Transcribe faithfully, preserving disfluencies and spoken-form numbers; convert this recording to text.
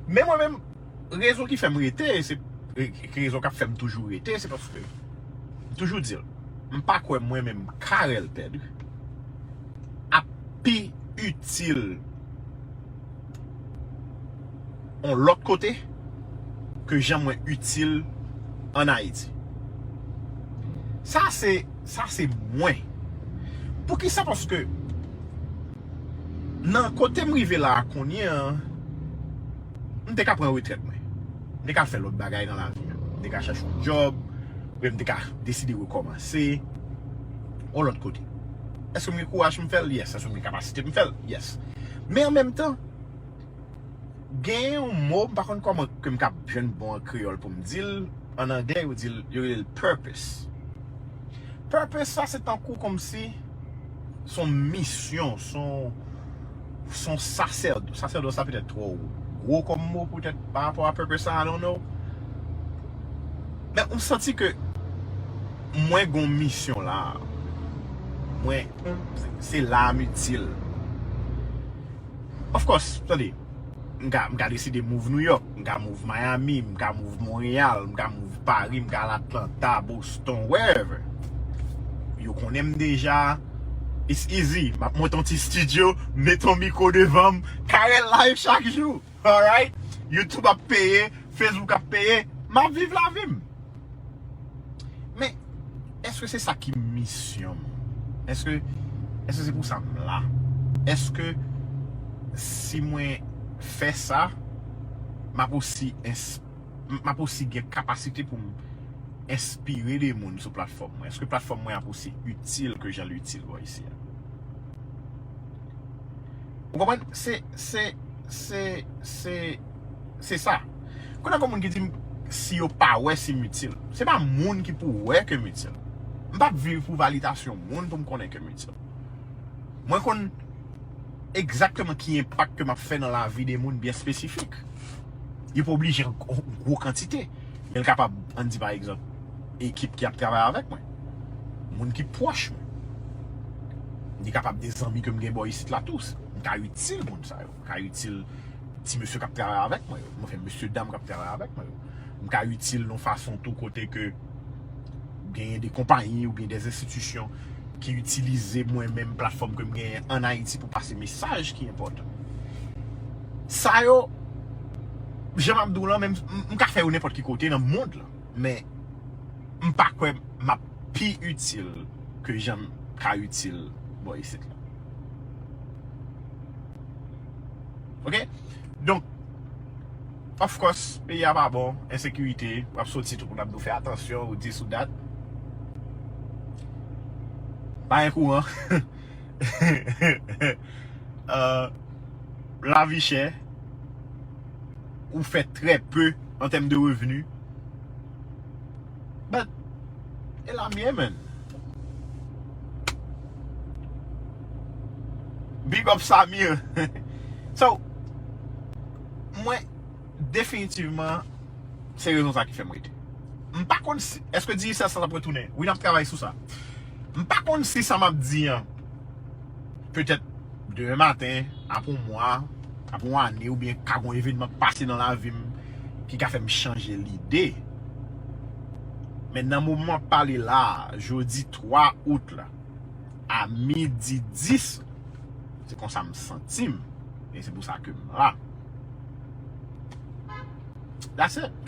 Men mwen menm, rezon ki fè m rete, se ki rezon k ap fè m toujou rete, se paske m toujou di l, m pa kwè mwen menm Carel Pedre ap pi itil yon lòt kote ke jan mwen itil ann Ayiti. Sa se, sa se mwen. Poukisa? Paske nan kote m rive la a kounye a, m te ka pran retrèt mwen. M te ka fè lòt bagay nan lavi a. M te ka chèche yon djòb, oubyen m te ka deside rekòmanse yon lòt kote. Èske m gen kouraj pou m fè l? Yes. Èske m gen kapasite pou m fè l? Yes. Men an menm tan, gen yon mo, m pa konn kòman ke m ka jwenn bon an kreyòl pou m di l, ann anglè, yo di l, yo rele l purpose. Purpose sa, se tankou kòmsi se yon misyon, se yon, se yon sasèdòs. Sasèdòs sa petèt twò gwo kòm mo, petèt, pa rapò a purpose sa, I don't know. Men ou santi ke mwen gen yon misyon la. Mwen, se la m itil. Of course, tande, m ka, m ka deside move New York, m ka move Miami, m ka move Montréal, m ka move Paris, m ka al Atlanta, Boston, wherever. Yo konnen m deja. It's easy. M ap monte yon ti studio, m met yon mikwo devan m, Carel live chak jou. Alright? YouTube ap peye, Facebook ap peye, m ap viv lavi m. Men, èske se sa ki misyon m? Èske, èske se pou sa m la? Èske si mwen fè sa, m ap osi ins-, m ap osi gen kapasite pou m enspire de moun sou platfòm mwen? Èske platfòm mwen ap osi itil ke jan l itil bò isi a? Ou konprann? Se, se, se, se, se sa. Kounye a gen moun ki di m, si yo pa wè si m itil. Se pa moun ki pou wè ke m itil. M p ap viv pou validasyon moun pou m konnen ke m itil. Mwen konn egzakteman ki enpak ke m ap fè nan lavi de moun byen espesifik. Li pa oblije yon gwo kantite. Men l kapab, ann di pa egzanp, ekip ki ap travay avèk mwen. Moun ki pwòch mwen. Li kapab de zanmi ke m gen bò isit la tou. M ka itil moun sa yo. M ka itil ti mesye k ap travay avèk mwen yo. Mwen fè mesye dam k ap travay avèk mwen yo. M ka itil nan fason tou kote ke genyen de konpayi oubyen de enstitisyon ki itilize mwen menm platfòm ke m genyen ann Ayiti pou pase mesaj ki enpòtan. Sa yo, jan m ap di w lan, menm m, m ka fè yo nenpòt ki kote nan mond lan, men m pa kwè m ap pi itil ke jan m ka itil bò isit la. Ok? Donk, of course, peyi a pa bon, ensekirite, w ap soti tout moun ap di w fè atansyon, ou dis ou dat. Pa gen kouran. Euh, lavi chè. Ou fè trè pe an tèm de revni. But, e la m ye, man. Big up Samir. So, mwen, definitivman, se rezon sa ki fè m rete. M pa konn si, èske Digicel sa t ap retounen? Wi, n ap travay sou sa. M pa konn si sa m ap di an, petèt demen maten, apre yon mwa, apre yon ane, oubyen ka gen yon evènman k pase nan lavi m ki ka fè m chanje lide. Men nan moman m ap pale la a, jodi twa out la, a midi dis, se konsa m santi m. E se pou sa ke m la. That's it.